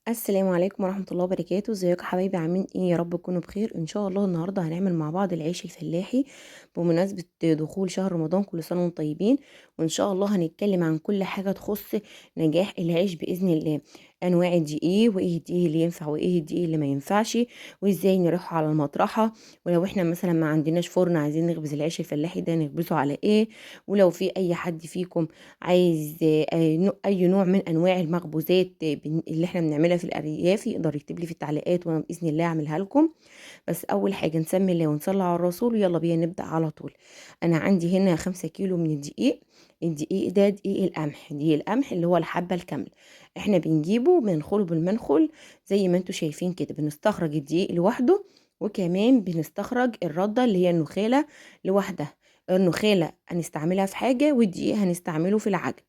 السلام عليكم ورحمة الله وبركاته. ازيكم حبايبي؟ عاملين ايه؟ يا رب تكونوا بخير ان شاء الله. النهارده هنعمل مع بعض العيش الفلاحي بمناسبة دخول شهر رمضان، كل سنة وانتم طيبين. وان شاء الله هنتكلم عن كل حاجة تخص نجاح العيش بإذن الله، انواع الدقيق وايه الدقيق اللي ينفع وايه الدقيق اللي ما ينفعش، وازاي نروح على المطرحة، ولو احنا مثلا ما عندناش فرن عايزين نخبز العيش الفلاحي ده نخبزه على ايه، ولو في اي حد فيكم عايز اي نوع من انواع المخبوزات اللي احنا بنعملها في الارياف يقدر يكتب لي في التعليقات وانا باذن الله اعملها لكم. بس اول حاجة نسمي الله ونصلي على الرسول، ويلا بينا نبدا على طول. انا عندي هنا 5 كيلو من الدقيق. الدقيق ده دقيق القمح، دقيق القمح اللي هو الحبة الكاملة، احنا بنجيبه بننخله بالمنخل زي ما انتم شايفين كده، بنستخرج الدقيق لوحده، وكمان بنستخرج الردة اللي هي النخاله لوحدها. النخاله هنستعملها في حاجة والدقيق هنستعمله في العجن.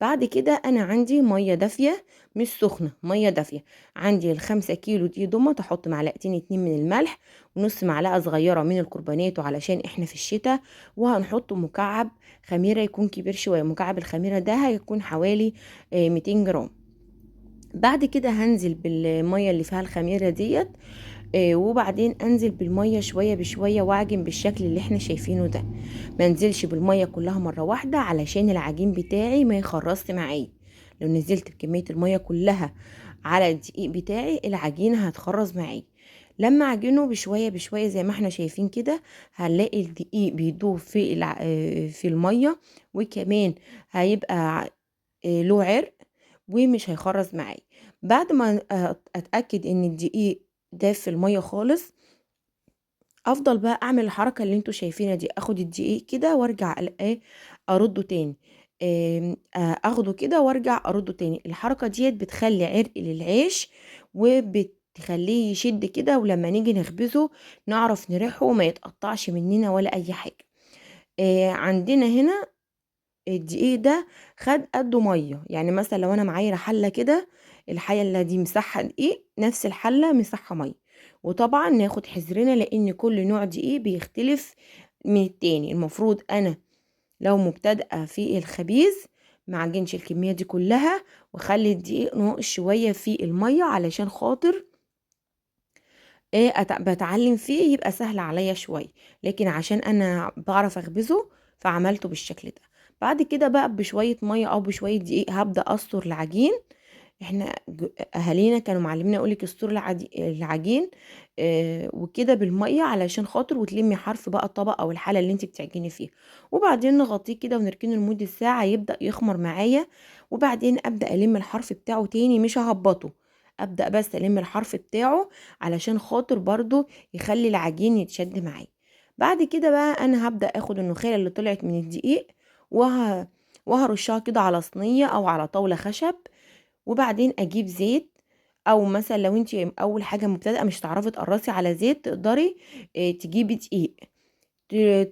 بعد كده انا عندي مية دافيه مش سخنة، مية دافيه. عندي ال5 كيلو دقيق دمت، احط معلقتين 2 من الملح ونص معلقه صغيرة من الكربونات علشان احنا في الشتاء، وهنحط مكعب خميره يكون كبير شوية. مكعب الخميره ده هيكون حوالي 200 جرام. بعد كده هنزل بالمية اللي فيها الخميره ديت، وبعدين انزل بالمية شوية بشوية واعجن بالشكل اللي احنا شايفينه ده. ما انزلش بالمية كلها مرة واحدة علشان العجين بتاعي ما يخرصش معايا. لو نزلت بكمية المية كلها على الدقيق بتاعي العجينة هتخرز معايا. لما اعجنه بشوية بشوية زي ما احنا شايفين كده هنلاقي الدقيق بيدوب في المية، وكمان هيبقى له عرق ومش هيخرز معايا. بعد ما اتاكد ان الدقيق داف في المية خالص، افضل بقى اعمل الحركة اللي انتوا شايفينها دي، اخد الدقيق كده وارجع ارده تاني، اخده كده وارجع ارده تاني. الحركة ديت بتخلي عرق للعيش وبتخليه يشد كده، ولما نيجي نخبزه نعرف نريحه وما يتقطعش مننا ولا اي حاجة. عندنا هنا الدقيق ده خد قده مية، يعني مثلا لو انا معايا حله كده، الحلة دي مساحة دقيق، نفس الحلة مساحة مية. وطبعا ناخد حذرنا لان كل نوع دقيق بيختلف من التاني. المفروض انا لو مبتدئة في الخبيز ما عجنش الكمية دي كلها، واخلي الدقيق ناقص شوية في المية علشان خاطر بتعلم فيه يبقى سهل عليا شوية، لكن عشان انا بعرف اخبزه فعملته بالشكل ده. بعد كده بقى بشوية مية او بشوية دقيق هبدا استر العجين. احنا اهالينا كانوا معلمينا يقولك استر العجين، وكده بالمية علشان خاطر وتلمي حرف بقى الطبق او الحلة اللي انت بتعجني فيها، وبعدين نغطيه كده ونركنه لمدة ساعة يبدا يخمر معايا. وبعدين ابدا الم الحرف بتاعه تاني، مش ههبطه، ابدا بس الم الحرف بتاعه علشان خاطر برضو يخلي العجين يتشد معايا. بعد كده بقى انا هبدا اخد النخاله اللي طلعت من الدقيق وهرشها كده على صينية او على طاولة خشب، وبعدين اجيب زيت، او مثلا لو انت اول حاجة مبتدئة مش هتعرفي تقرصي على زيت تقدري تجيبي دقيق،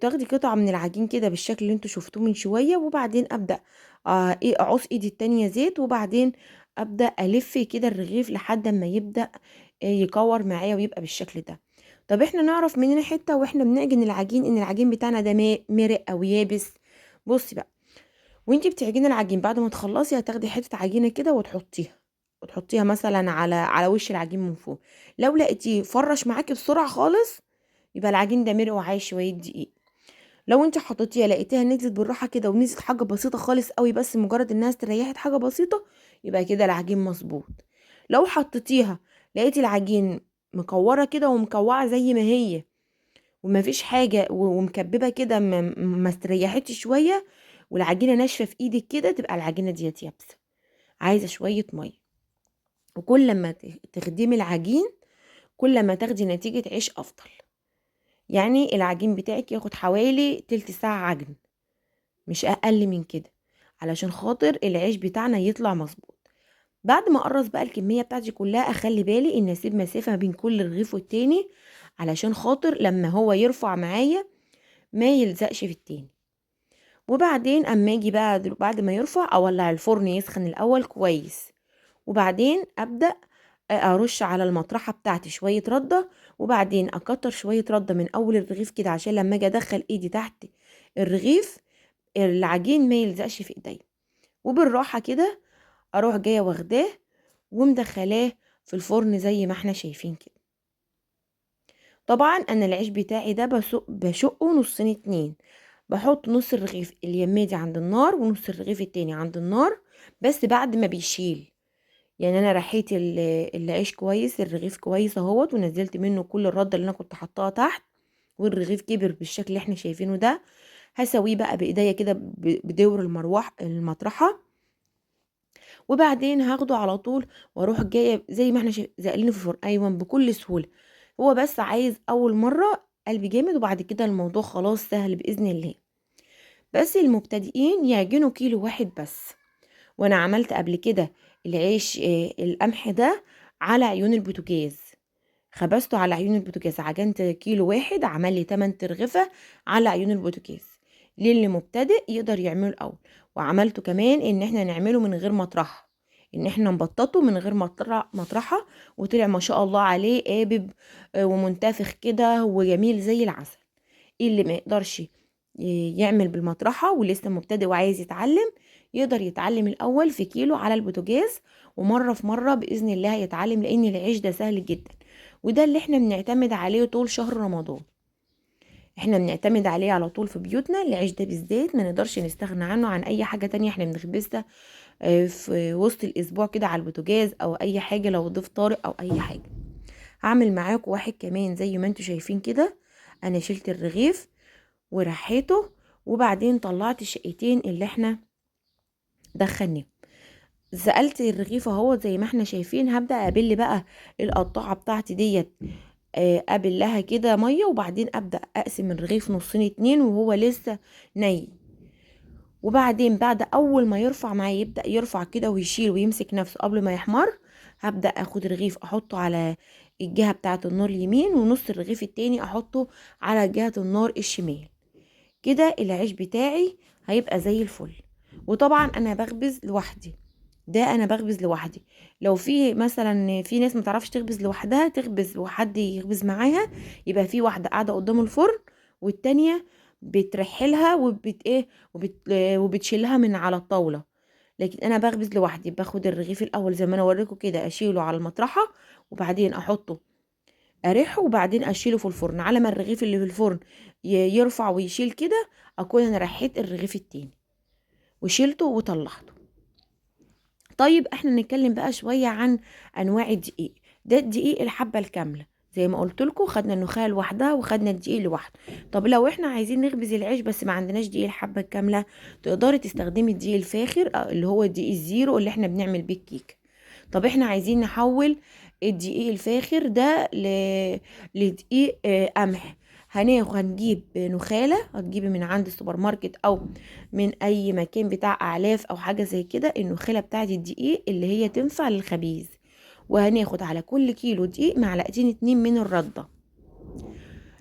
تاخدي قطعه من العجين كده بالشكل اللي انتوا شفتوه من شوية، وبعدين ابدا، اعص ايدي التانية زيت، وبعدين ابدا الف كده الرغيف لحد ما يبدا، يكور معايا ويبقى بالشكل ده. طب احنا نعرف منين حتة واحنا بنعجن العجين ان العجين بتاعنا ده مرق او يابس؟ بصي بقى، وانتي بتعجني العجين بعد ما تخلصي هتاخدي حتة عجينه كده وتحطيها مثلا على وش العجين من فوق. لو لقيتيه فرش معاكي بسرعة خالص يبقى العجين ده مرق وعايز شوية دقيق. لو انت حطيتيها لقيتيها نزلت بالراحة كده ونزلت حاجة بسيطة خالص قوي، بس مجرد انها استريحت حاجة بسيطة، يبقى كده العجين مظبوط. لو حطيتيها لقيتي العجين مكوره كده ومكوعه زي ما هي وما فيش حاجة ومكببه كده ما استريحتش شوية والعجينه ناشفة في ايدك كده، تبقى العجينة ديت يابسة عايزه شوية مية. وكل ما تخدمي العجين كل ما تاخدي نتيجة عيش افضل. يعني العجين بتاعك ياخد حوالي تلت ساعة عجن مش اقل من كده علشان خاطر العيش بتاعنا يطلع مظبوط. بعد ما اقرص بقى الكمية بتاعتي كلها اخلي بالي ان اسيب مسافة ما بين كل رغيف والتاني علشان خاطر لما هو يرفع معايا ما يلزقش في التاني. وبعدين اما اجي بقى بعد ما يرفع اولع الفرن يسخن الاول كويس، وبعدين ابدا ارش على المطرحه بتاعتي شوية رده، وبعدين اكتر شوية رده من اول الرغيف كده عشان لما اجي ادخل ايدي تحت الرغيف العجين ما يلزقش في ايديا. وبالراحه كده اروح جاية واخداه ومدخلاه في الفرن زي ما احنا شايفين كده. طبعا انا العيش بتاعي ده بشقه نصين اتنين، بحط نص الرغيف اليمادي عند النار ونص الرغيف التاني عند النار، بس بعد ما بيشيل. يعني انا رحيت العيش كويس، الرغيف كويس اهوت، ونزلت منه كل الردة اللي انا كنت حطاها تحت، والرغيف كبر بالشكل اللي احنا شايفينه ده. هسويه بقى بايديا كده بدور المطرحه، وبعدين هاخده على طول واروح جاية زي ما احنا زقلينه في الفرن. ايوه بكل سهولة، هو بس عايز اول مرة قلب جامد، وبعد كده الموضوع خلاص سهل باذن الله. بس المبتدئين يعجنوا كيلو واحد بس. وانا عملت قبل كده العيش القمح ده على عيون البوتاجاز، خبزته على عيون البوتاجاز، عجنت كيلو واحد عمل لي 8 ترغفة على عيون البوتاجاز. للي مبتدئ يقدر يعمله الاول. وعملته كمان ان احنا نعمله من غير مطرحه، ان احنا نبططه من غير مطرحه، وطلع ما شاء الله عليه قابب، ومنتفخ كده وجميل زي العسل. اللي ما يقدرش يعمل بالمطرحه ولسه مبتدئ وعايز يتعلم، يقدر يتعلم الاول في كيلو على البوتاجاز، ومرة في مرة باذن الله هيتعلم، لان العيش ده سهل جدا، وده اللي احنا بنعتمد عليه طول شهر رمضان. احنا بنعتمد عليه على طول في بيوتنا، العيش ده بالذات ما نقدرش نستغنى عنه عن اي حاجة تانية احنا بنخبزها، في وسط الاسبوع كده على البوتاجاز او اي حاجة، لو ضيف طارئ او اي حاجة. هعمل معاكم واحد كمان زي ما انتوا شايفين كده. انا شلت الرغيف ورحيته، وبعدين طلعت الشقتين اللي احنا دخلناهم. زقلت الرغيف اهو زي ما احنا شايفين. هبدأ ابل بقى القطاعة بتاعتي ديت، ابلها كده مية، وبعدين ابدأ اقسم الرغيف نصين اتنين وهو لسه ني. وبعدين بعد اول ما يرفع معايا، يبدأ يرفع كده ويشيل ويمسك نفسه قبل ما يحمر، هبدأ اخد رغيف احطه على الجهة بتاعة النار اليمين، ونص الرغيف التاني احطه على جهة النار الشمال. كده العيش بتاعي هيبقى زي الفل. وطبعا انا بخبز لوحدي، ده انا بخبز لوحدي. لو في مثلا في ناس ما تعرفش تخبز لوحدها، تخبز وحد يخبز معاها، يبقى في واحدة قاعدة قدام الفرن والتانية بترحلها وبتشيلها من على الطاولة. لكن انا بخبز لوحدي، باخد الرغيف الاول زي ما انا اوريكم كده، اشيله على المطرحه وبعدين احطه اريحة، وبعدين اشيله في الفرن. على ما الرغيف اللي في الفرن يرفع ويشيل كده، اكون انا ريحت الرغيف التاني وشيلته وطلعته. طيب احنا نتكلم بقى شوية عن انواع الدقيق. ده الدقيق الحبة الكاملة زي ما قلت لكم، خدنا النخاع لوحدها وخدنا الدقيق لوحده. طب لو احنا عايزين نخبز العيش بس ما عندناش دقيق الحبة الكاملة، تقدري تستخدمي الدقيق الفاخر اللي هو الدقيق الزيرو اللي احنا بنعمل بيه الكيك. طب احنا عايزين نحول الدقيق الفاخر ده لدقيق قمح، هنجيب نخالة، هتجيبي من عند السوبر ماركت او من اي مكان بتاع اعلاف او حاجة زي كده، النخالة بتاعت الدقيق اللي هي تنفع للخبيز. وهناخد على كل كيلو دقيق معلقتين 2 من الردة.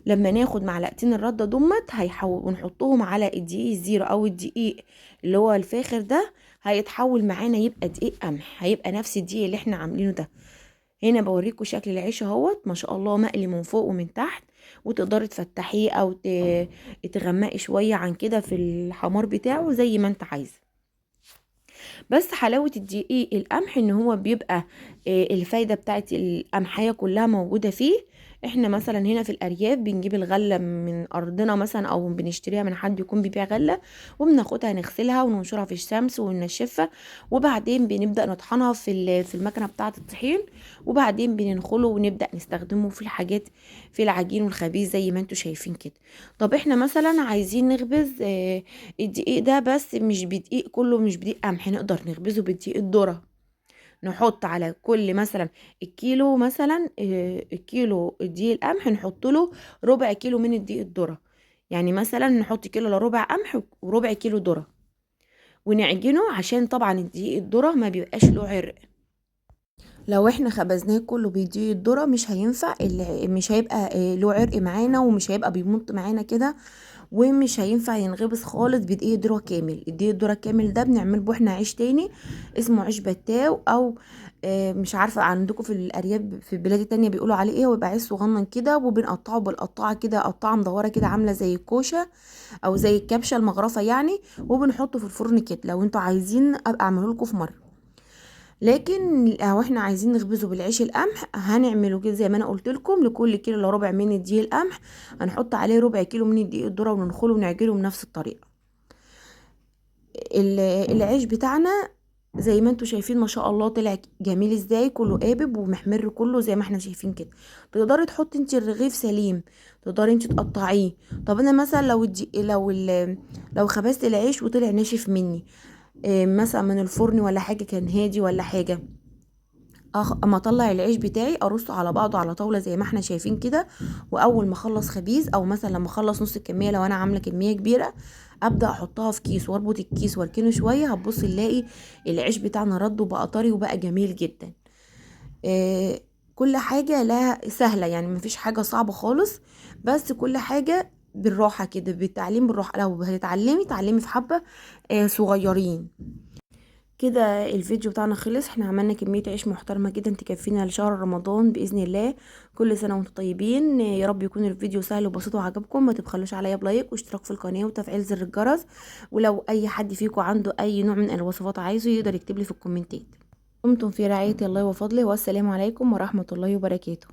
لما ناخد معلقتين الردة دمت ونحطهم على الدقيق الزيرو او الدقيق اللي هو الفاخر ده، هيتحول معانا يبقى دقيق قمح، هيبقى نفس الدقيق اللي احنا عاملينه ده. هنا بوريكم شكل العيش اهوت، ما شاء الله مقلي من فوق ومن تحت، وتقدري تفتحيه او تغمقي شوية عن كده في الحمار بتاعه زي ما انت عايزه. بس حلاوة الدقيق القمح ان هو بيبقى الفايدة بتاعت القمحيه كلها موجودة فيه. احنا مثلا هنا في الارياف بنجيب الغلة من ارضنا مثلا، او بنشتريها من حد يكون بيبيع غله، وبناخدها نغسلها وننشرها في الشمس وننشفها، وبعدين بنبدا نطحنها في المكنه بتاعه الطحين، وبعدين بننخله ونبدا نستخدمه في الحاجات في العجين والخبيز زي ما انتم شايفين كده. طب احنا مثلا عايزين نخبز الدقيق ده بس مش بدقيق كله، مش بدقيق قمح، نقدر نخبزه بدقيق الذرة. نحط على كل مثلا الكيلو مثلا، الكيلو دقيق القمح نحط له ربع كيلو من الدقيق الذرة، يعني مثلا نحط كيلو لربع قمح وربع كيلو ذره، ونعجنه، عشان طبعا الدقيق الذرة ما بيبقاش له عرق. لو احنا خبزناه كله بدقيق الذرة مش هينفع، مش هيبقى له عرق معانا، ومش هيبقى بيمط معانا كده، ومش هينفع ينغبس خالص بدقيق ذره كامل. الدقيق الذرة كامل ده بنعمل به احنا عيش تاني اسمه عيش بتاو، او مش عارفه عندكم في الارياف في البلاد التانية بيقولوا عليه ايه، ويبقى عيش صغنن كده، وبنقطعه بالقطاعه كده، قطعه مدورة كده عامله زي الكوشة او زي الكبشه المغرفه يعني، وبنحطه في الفرن كده. لو انتوا عايزين ابقى اعمله لكم في مرة. لكن لو احنا عايزين نخبزه بالعيش القمح هنعمله كده زي ما انا قلت لكم، لكل كيلو الا ربع من الدقيق القمح هنحط عليه ربع كيلو من الدقيق الذرة وننخله ونعجنه بنفس الطريقة. العيش بتاعنا زي ما انتوا شايفين ما شاء الله طلع جميل ازاي، كله قابب ومحمر كله زي ما احنا شايفين كده. تقدري تحطي انت الرغيف سليم، تقدري انت تقطعيه. طب انا مثلا لو خبزت العيش وطلع ناشف مني، مثلا من الفرن ولا حاجة، كان هادي ولا حاجة، اما اطلع العيش بتاعي ارصه على بعضه على طاولة زي ما احنا شايفين كده، واول ما اخلص خبيز او مثلا لما اخلص نص الكمية لو انا عامله كمية كبيرة ابدا احطها في كيس واربط الكيس واركنه شوية، هتبص نلاقي العيش بتاعنا رد وبقى طري وبقى جميل جدا. كل حاجة لها سهلة، يعني مفيش حاجة صعبة خالص، بس كل حاجة بالراحة كده، بالتعليم بالراحة. لو هتتعلمي تعلمي في حبه صغيرين كده. الفيديو بتاعنا خلص، احنا عملنا كمية عيش محترمة جدا تكفينا لشهر رمضان بإذن الله. كل سنة وانتم طيبين، يا رب يكون الفيديو سهل وبسيط وعجبكم. ما تبخلوش عليا ب like واشتراك في القناة وتفعيل زر الجرس، ولو اي حد فيكم عنده اي نوع من الوصفات عايزه يقدر يكتب لي في الكومنتات. دمتم في رعاية الله وفضله، والسلام عليكم ورحمة الله وبركاته.